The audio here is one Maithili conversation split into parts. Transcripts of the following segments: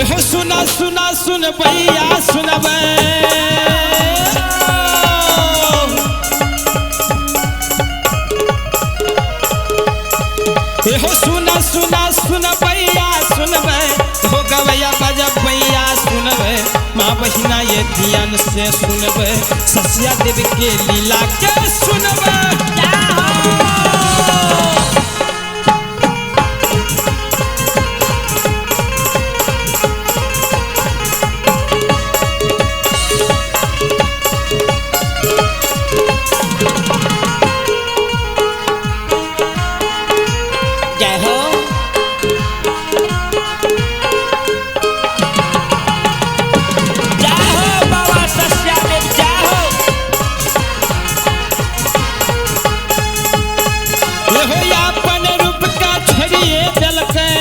हो सुना सुना सुन भैया सुनबै। हो सुना सुना सुन भैया सुनबै, हो गवैया बजबैया सुनबै, माँ बहिना ये ध्यान से सुनबै, ससिया देव के लीला के सुनबै। जय हो। जय हो बाबा सस्यादेव जय हो। हो अपन रूप का छोड़िए देलकै,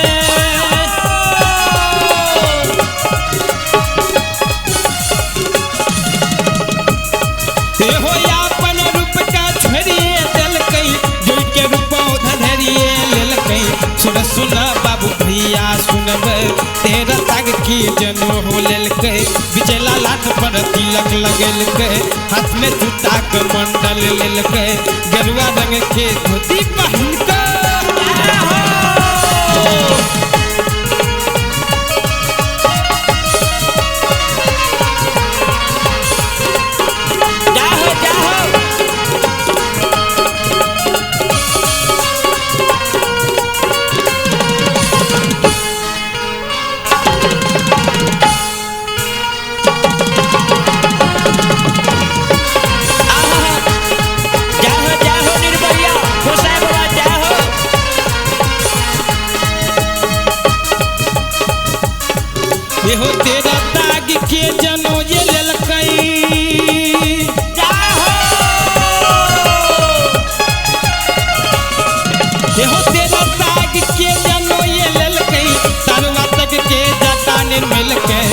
हो अपन रूप का छोड़िए देलकै, जुड़ के रूप धरिए लेलकै। सुन सुन बाबू भैया सुनबै, तेरा ताग की जनो हो लेलकै, बिचला लाट पर तिलक लगेलकै, हाथ में जूता के मंडल लेलकै, गेरुआ रंग के धोती पहिनकै। जय हो जय हो। आहा। जय हो जय हो निर्भया गोसाई बाबा जय हो। हो तेरा ताग के जनो ये लेलकै, जय हो। हो तेरा ताग के जनो ये लेलकै, तारुआ तक के जटा निर्मलकै,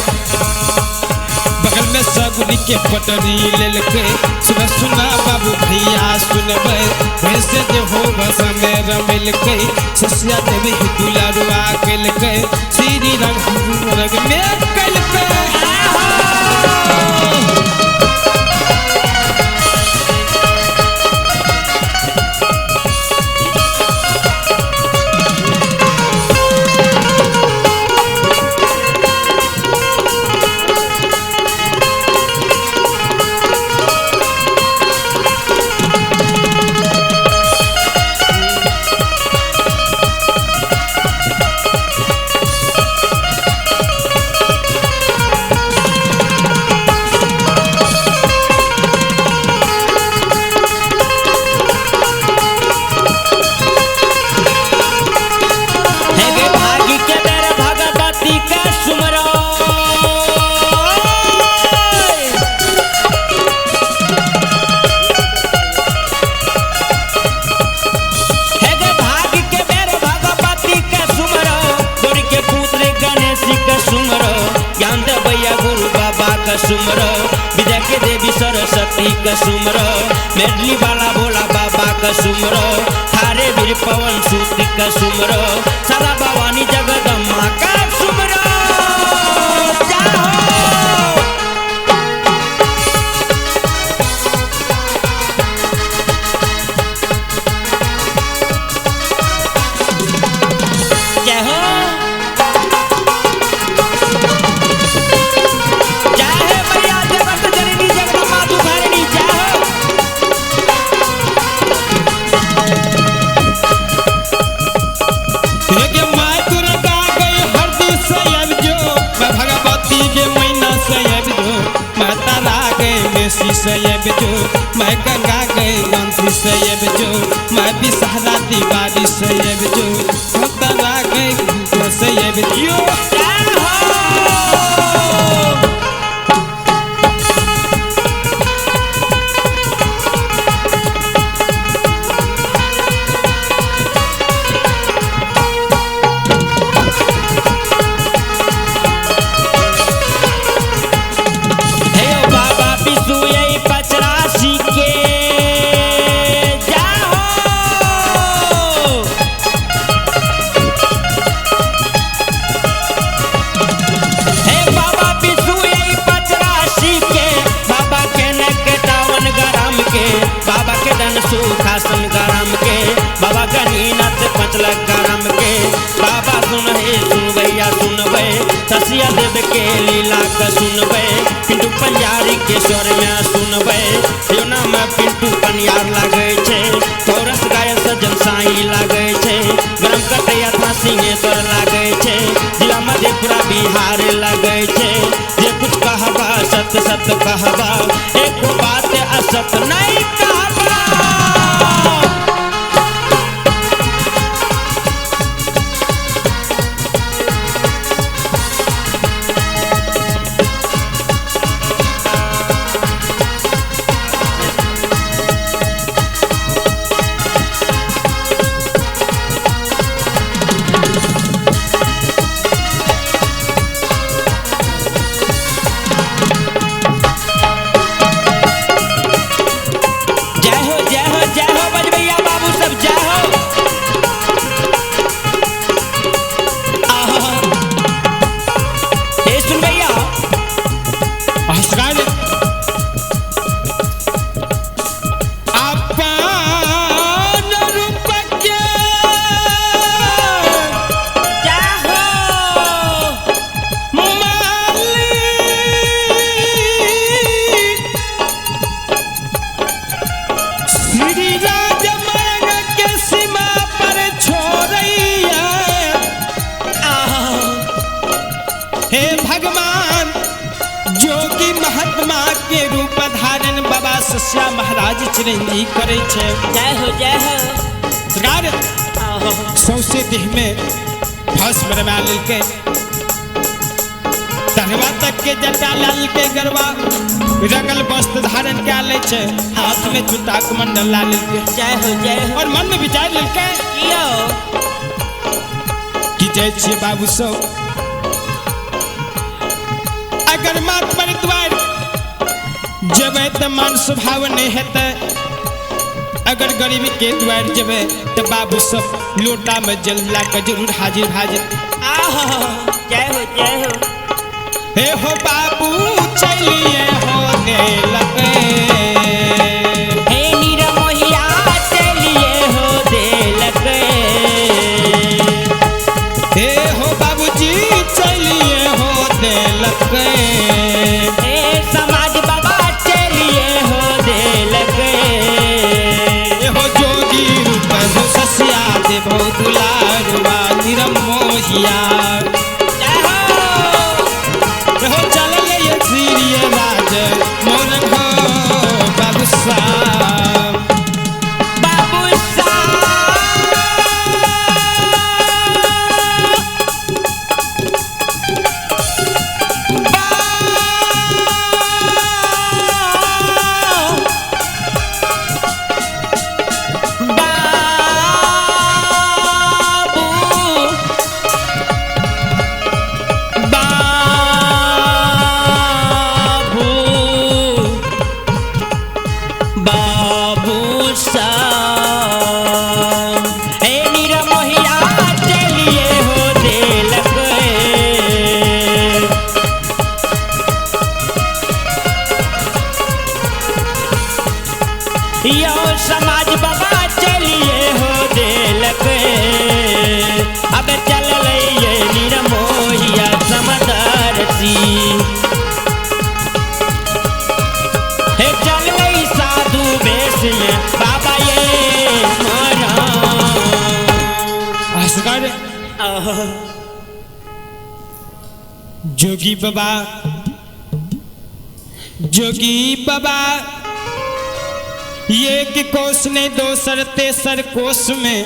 बगल में सगुनी के पटरी लेलकै। सुन सुना बाबू भैया सुनबै, वैसे जे हो बस में रमेलकै, ससिया देवी दुलारुआ केलकै, श्री रंग रंग में कलकै। हे गे भागी के बेर भगवती के सुमरो। हे गे भागी के बेर भगवती के सुमरो, गौरी के पुत्र गणेश के सुमरो, ज्ञान देवैया गुरु बाबा के सुमरो, विद्या के देवी सरस्वती के सुमरो, मेडली वाला भोला बाबा के सुमरो, थारे वीर पवन सूत के सुमरो, सदा भवानी जगदम्बा का सुमरो। जय हो। जय हो। जय हे मैया जगत जननी जगदम्बा दुधारिणी जय हो। हे माँ दुर्गा गई हरदी से अब जो, मैं भगवती के मैना से अब जो, मैं तारा गई मेसी से अब जो, मैं गंगा गई गांधी से अब जो, मैं बिसहरा तिवारी से अब जो, मैं तारा गई से अब जो। जय हो। हे ओ बाबा विष्णु पचरासी के जय हो। ससिया देव के लीला के सुनबै, पिंटू पंजारी के स्वर में सुनबै। यो नाम पिंटू पनियार लागै छै, चौरस गायक सज्जन साई लागै छै, गरम कटैया था सिंहेश्वर लागै छै, जिला मधेपुरा बिहार लागै छै। जे कुछ कहबा सत सत कहबा, एक बात असत नहीं कहबा। जय हो जय हो जय हो बजबैया बाबू सब जय हो। आहा हे सुन भैया, हसराज अपन रूप के जय हो मालिक श्री राज मांग के सीमा पर छोड़ैया। आहा हे भगवान, जोगी महात्मा के रूप धारण बाबा सस्या महाराज चिरंजी करे छे। जय हो जय हो। सरकार आहा सौसे देह में भस्म रमा लेलकै, तहवा तक के जटा लाल के गरबा रंगल वस्त्र धारण कए लै छै, हाथ में चुटा कमंडल ला लेलकै जय हो जय हो। और मन में विचार लेलकै कियो कि जय छियै बाबू सब, अगर मात पर द्वार जेबै तऽ मान स्वभाव नहीं हेतै, अगर गरीबी के द्वार जेबै तऽ बाबू सब लोटा में जल ला के जरूर हाजिर भए जेतै। आहा जय हो जय हो। हे हो बाबू चलिए हो देलकै, हे नीरमोहिया चलिए हो देलकै, हे हो बाबूजी चलिए हो देलकै, हे समाज बाबा चलिए हो देलकै। हे हो जोगी रूप हो ससिया देव दुलारुआ निरमोहिया। जय हो हे हो चलल ये श्री राज मोर हो बाबू साहब। बाबू साहब। बाबू बाबू साहब, हे नीरमोहिया चलिए हो देलकै। यो समाज बाबा चलिए हो देलकै, अब चललै ये नीरमोहिया समदर्शी। हे चललै साधु वेश में बाबा ये मोरा। हसगर आहा जोगी बाबा, जोगी बाबा एक कोस ने दोसर तेसर कोस में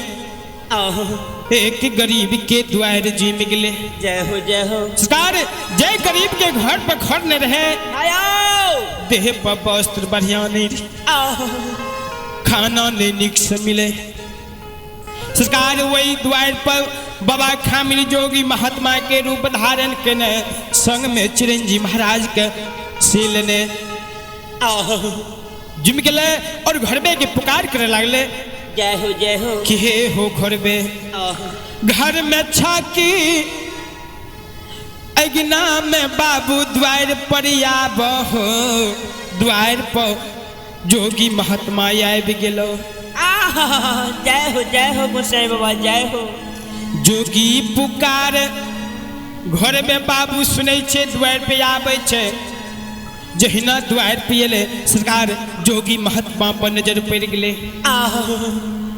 आहा एक गरीब के द्वार जी मिले। जय हो जय हो। सरकार जय गरीब के घर पर घर न रहे, आयो देह पर वस्त्र बढ़िया नहीं रहे, आहा खाना नहीं निक से मिले। सरकार वही द्वार पर बाबा खामिल जोगी महात्मा के रूप धारण केने संग में चिरंजी महाराज के सील ने आहा जुम गेले और घरबे के पुकार करे लागले जय हो जय हो। कि हे हो घरबे, आहा घर में छाकी अगना में बाबू द्वार पर आबहो, द्वार पर जोगी महात्मा आबि गेलो। आहा जय हो जय हो गोसाई बाबा जय हो। जोगी पुकार घर में बाबू सुनै छै, दुआरि पे आबै छै। जहिना दुआरि पे एलै सरकार जोगी महात्मा पर नजर पड़ि गेलै।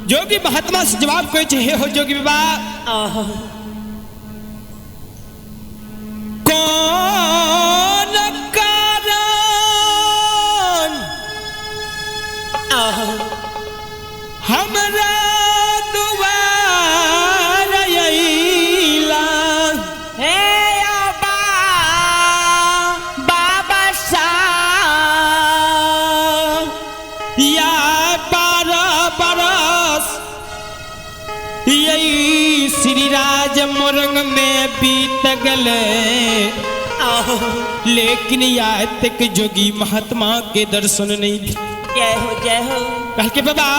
जोगी महात्मा से जवाब कहै छै, हे हो जोगी बाबा, कौन कारण हमरा दुआर अइला? हे बाबा साहब, या 12 बरस यही श्री राज मोरंग में बीत गले, लेकिन आज तक जोगी महात्मा के दर्शन नहीं। जय हो जय हो। कह के बाबा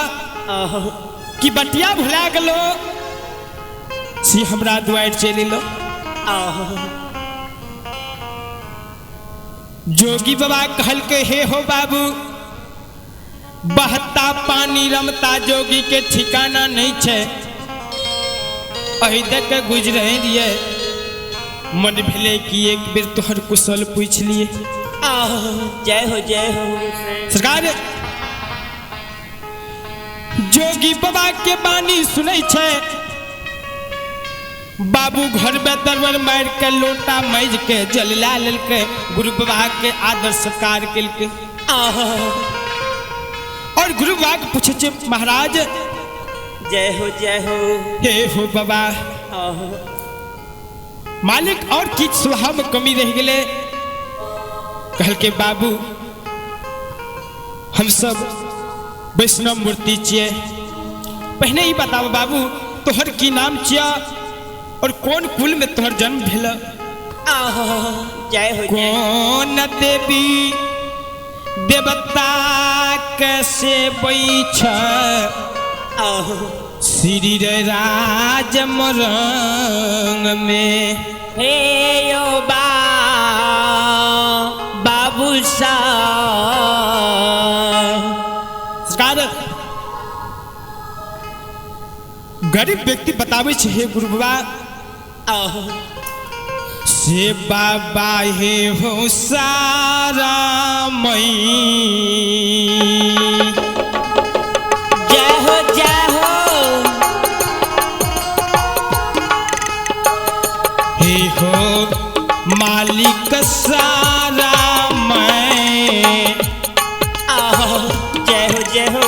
कि बटिया भुला गलो सी हमरा दुआर चलि लो। जोगी बाबा कहल के, हे हो बाबू, बहता पानी रमता जोगी के ठिकाना नहीं छे, अहि देख के गुजरे दिए, मन भेले कि एक बेर तोहर कुशल पूछ लिए। जय हो जय हो। सरकार जोगी बाबा के बानी सुनै छे, बाबू घर में दरबर मार के लोटा मैज के जल ला लेलकै, गुरु बाबा के आदर सत्कार केलकै। और गुरु बाबा के पूछे छे, महाराज जय हो जय हो। हे हो बाबा मालिक, और की स्वभाव में कमी रह गेलै? कहलकै बाबू हम सब वैष्णव मूर्ति छियै, पहिने ही बताबो बाबू तोहर की नाम छिया और कौन कुल में तोहर जन्म भेल? जय हो। कौन देवी देवता कैसे बैठ श्री राज मोरंग में? हे यो बाबू साहब, सरकार गरीब व्यक्ति बताबै छै, हे गुरु बाबा से बाबा हे हो सारा मई। जय हो जय हो। हे हो मालिक सारा मैं। जय हो जय हो।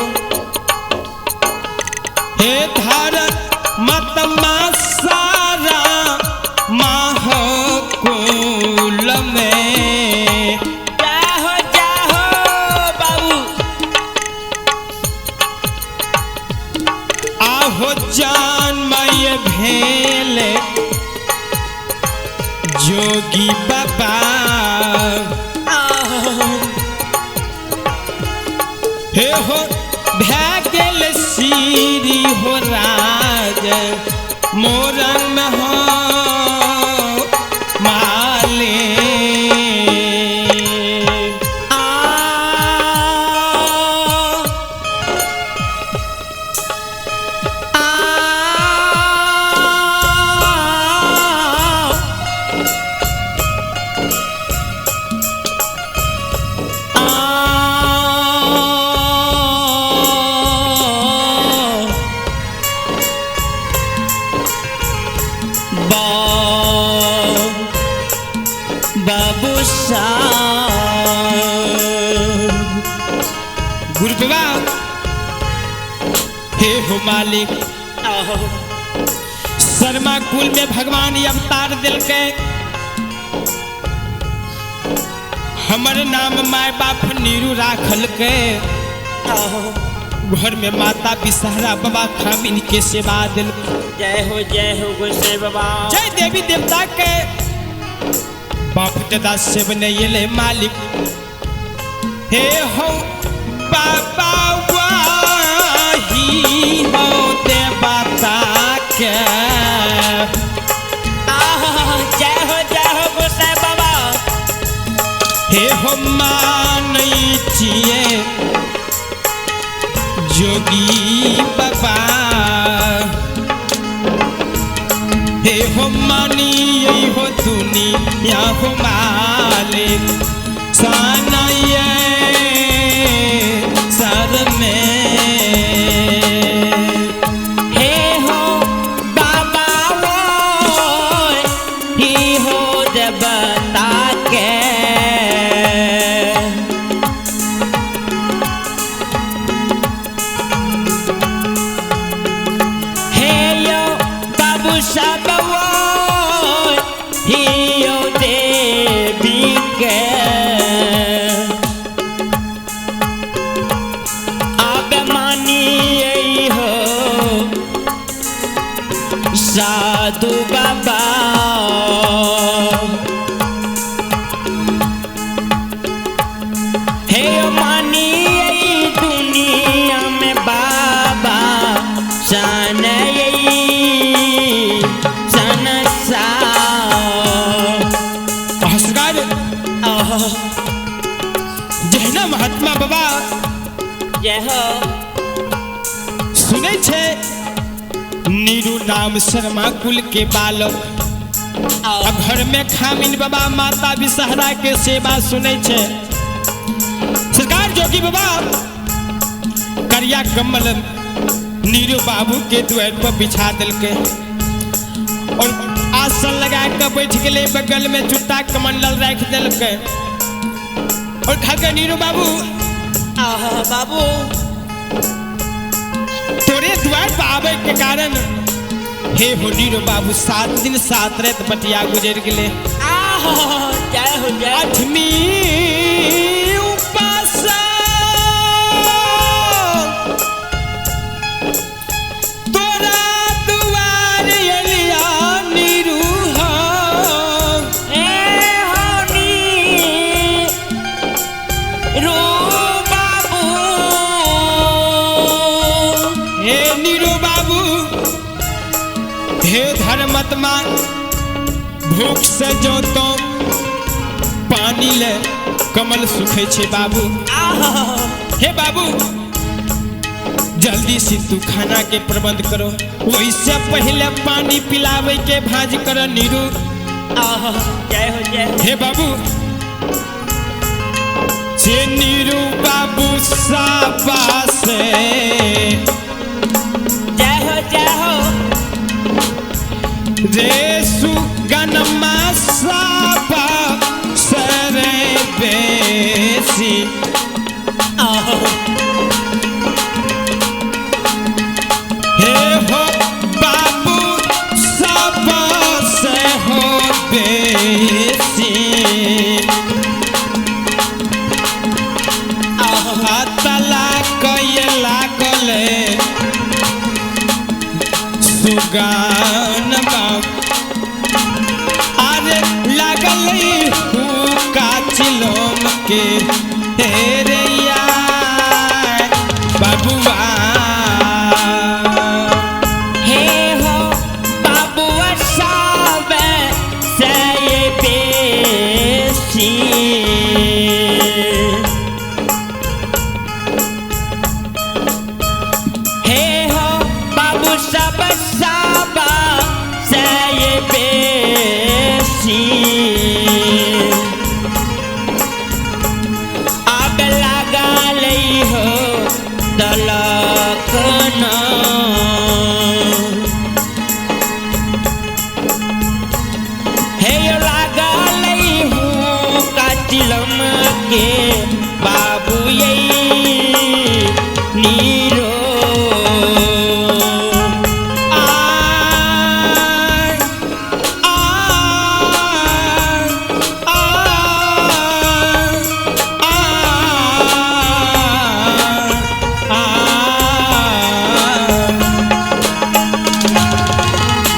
हे धारक मतमा सारा माहकुल में। जय हो जय हो बाबू। आहो जान मय भेल जोगी बाबा। हे हो भै गेल श्री हो राज मोरंग में हो माले। बाबू साहब, गुरु बाबा हे हो मालिक, शर्मा कुल में भगवान अवतार दिलके, हमर नाम my बाप नीरू राखल के, घर में माता बिसहरा बाबा खामिन के सेवा दिल। जय हो जय हो गोसाई बाबा। जय देवी देवता के बाप दादा सेव नहीं ले मालिक। हे हो बाबा वाही हो देवता के। जय हो जय हो गोसाई बाबा। हे हो मानै छियै जोगी बाबा, हे हो मानी हो दुनिया हो मालिक साना ये सर में। हे हो बाबा वो ही हो देवता के हे यो बाबू सब वो ही यो देवी के अब मानिए हो साधु बाबा हे मानिए दुनिया में बाबा सन सरकार जहिना महात्मा बाबा जय हो सुनै छै नीरू नाम शर्मा कुल के बालक आ घर में खामिन बाबा माता विषहरा के सेवा सुनै छै। सरकार जोगी बाबा करिया कमल नीरू बाबू के द्वार पर बिछा देलकै और आसन लगा के बैठ गेलै, बगल में जूता कमंडल राखि देलकै और कहलकै नीरू बाबू बाबू तोरे द्वार पर आवे के कारण हे हो नीरू बाबू 7 दिन 7 रात बटिया गुजर गेलै। जय हो जय। आठवीं उपास तोरा दुआर एलिया नीरू हो ए हो नीरू बाबू हे नीरू बाबू हे धर्मात्मा भूख से जो तो पानी ले कमल सुखे छे बाबू। हे बाबू जल्दी से तू खाना के प्रबंध करो, वैसे पहले पानी पिलावे के भाज कर नीरू। जय हो जय। हे बाबू जे नीरू बाबू साबा से जय हो जय हो रे सुगनमा साबा सरे बेसी हे हो बाबू साबा से हो बेसी तला कय लागले सुगान अरे लागल हुका चिलोम के तेरे यार बाबुआ। हे हो बाबुआ साब से बेसी हे हो बाबू सब साबा से बेसी अब लगा लई हो तलक न हे लगा लई हूँ कातिलम के बाबू ये नीरो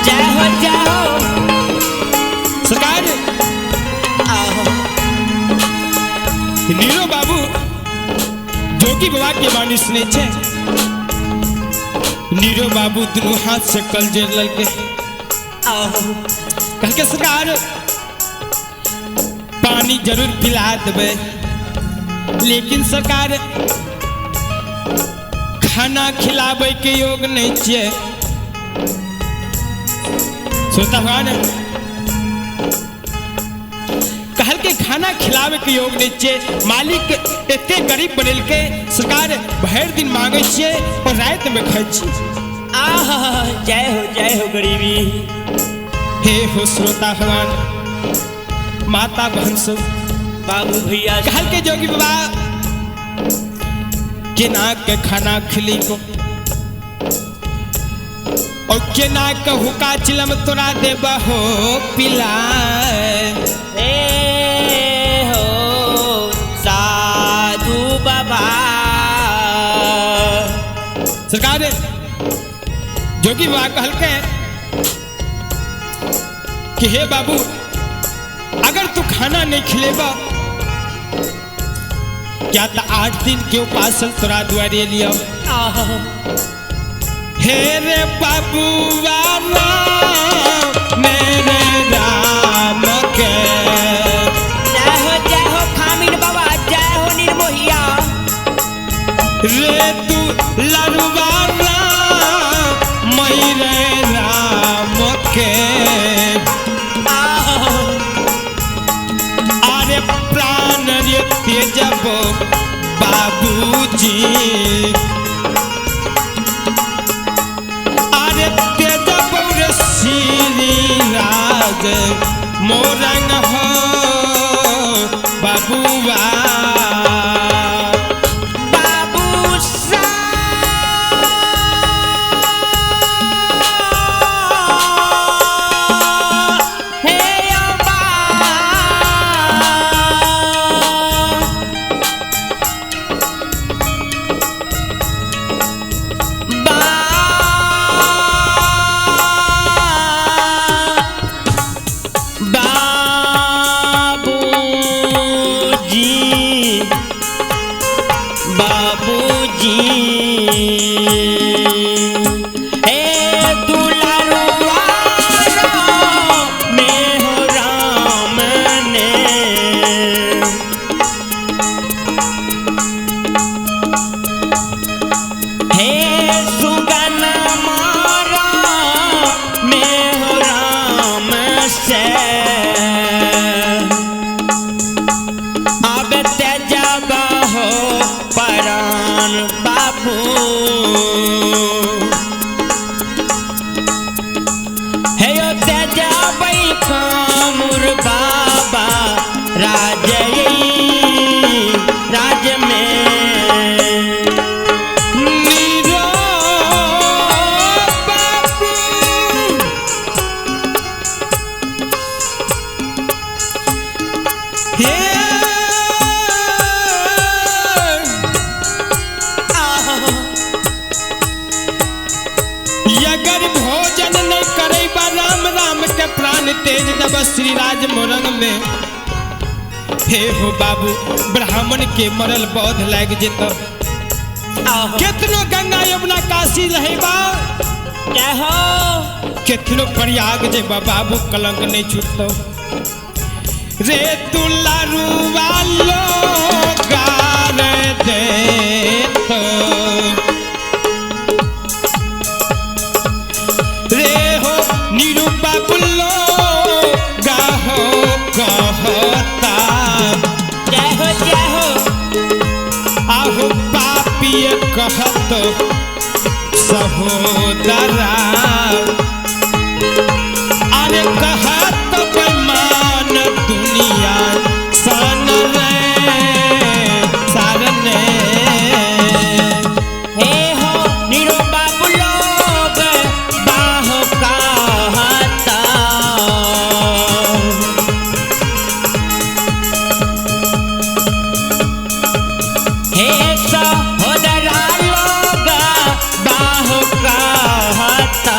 जय हो जय हो सरकार नीरो बाबू जोगी बाबा के वाणी सुने छे। नीरो बाबू दुनू हाथ से कल जोड़ ललके कहलके सरकार पानी जरूर पिला देबै, लेकिन सरकार खाना खिलाबै के योग नहीं छियै। सोता हुआ ने खाना खिलावे के योग नहीं छे। मालिक एते गरीब बनेलके सरकार भर दिन मांगे छे और रात में खाई छे। आहा जय हो गरीबी। हे हो श्रोता भगवान, माता बहन सब, बाबू भैया, कहल के जोगी बाबा केना के खाना खिली को और केना के हुक्का चिलम तोरा देबा हो पिला। हे हो साधु बाबा। सरकार जोगी बाबा कहल के कि हे बाबू अगर तू खाना नहीं खिलेबा क्या तो 8 दिन के उपास तोरा दुआरे लिया। हे रे बाबूआ मेरे राम के जय हो खामिन बाबा, जय हो निर्मोहिया। रे तू लरुआ मेरे राम के अरे प्राण रे तेजब बाबूजी, अरे तेजब रे श्री राज मोरंग हो बाबूआ। तेज दब श्री राज मोरंग में। हे हो बाबू ब्राह्मण के मरल बौद्ध लाग जेत, केतनो गंगा यमुना काशी रहेबा, केतनो प्रयाग जेबा बाबू कलंक नहीं छूटतो। रे दुलारुआ लो गार दे रे हो नीरू बाबुलो गाहो कहता। जय हो जय हो। आहो पापी कहत सहोदरा, अरे कहत बेमान दुनिया सन रे सारने। हे हो नीरू बाबुलो बाहो कहता, हे सहोदरा लोग बाहो कहता।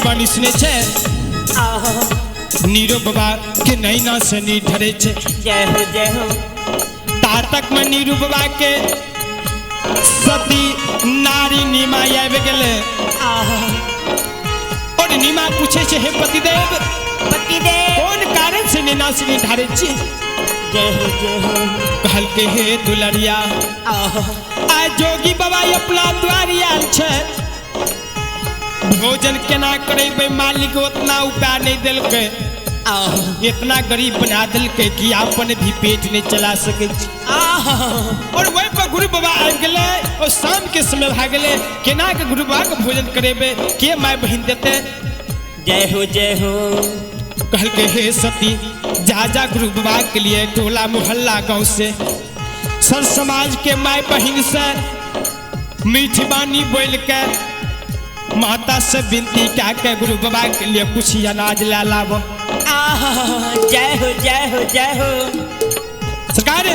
बानी सुनै छै आहा नीरो बाबा के नैना से नी ढरे छै। जय हो जय हो। तातक में नीरू बाबा के सती नारी नीमा आबि गेलै आहा और नीमा पूछे छै हे पतिदेव पतिदेव कोन कारण से नैना से नी ढारे छी? जय हो जय हो। कहलकै हे दुलरिया आहा आ जोगी बाबा अपना द्वार आयल छै, भोजन केना करेबै मालिक उतना उपाय नहीं देलकै, आहा इतना गरीब बना देलकै कि अपन भी पेट नहीं चला सकै छै। आहा और वही पर गुरु बाबा आबि गेलै और शाम के समय भए गेलै, केना के गुरु बाबा के भोजन करेबै, के माय बहिन देतै? जय हो जय हो। कहलकै हे सती जा जा गुरु बाबा के लिए टोला मोहल्ला गाँव से सर समाज के माय बहिन से मीठी बानी बोल के माता से विनती क्या के गुरु बाबा के लिए कुछ अनाज ला लाबो। आहा जय हो जय हो जय हो। सरकार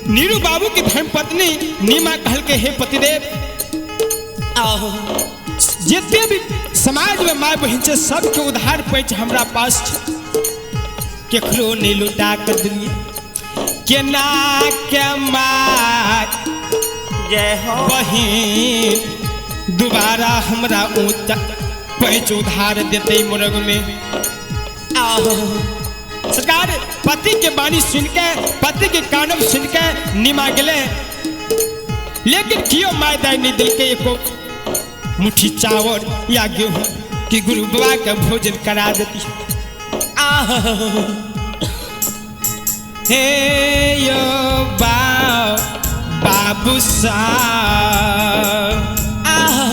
नीरू बाबू की धर्मपत्नी नीमा कहल के हे पतिदेव आहा जितने भी समाज में माय बहिन छै सबके उधार पैच हमरा पास छै, केकरो नहीं लुटा के दिलियै, केना के my जय हो बहिन दोबारा हमरा ऊँचा पैच उधार देते मुरग में। आहा सरकार पति के बानी सुन के पति के कानब सुन के नीमा गेले, लेकिन क्यों my दाई नहीं दिल के एको मुट्ठी चावल या गेहूं कि गुरु बाबा के भोजन करा देती। आहा हे यो बाबू साहब आहा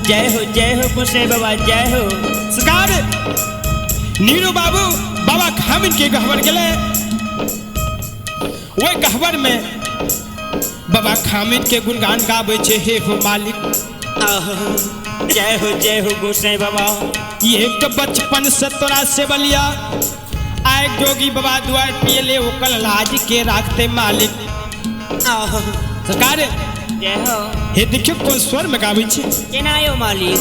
जय हो गोसाई बाबा जय हो। सरकार नीरू बाबू बाबा खामिन के गहबर गेले, वही गहबर में बाबा खामिन के गुणगान गाबै छै हे हो मालिक। आहा जय हो गोसाई बाबा। एक बचपन से तोरा से बलिया आए जोगी बाबा द्वार पियले ओकर लाज के राखते मालिक। आहा सरकार जय हो। हे देखियो कोन स्वर में गाबै छै केना यो मालिक?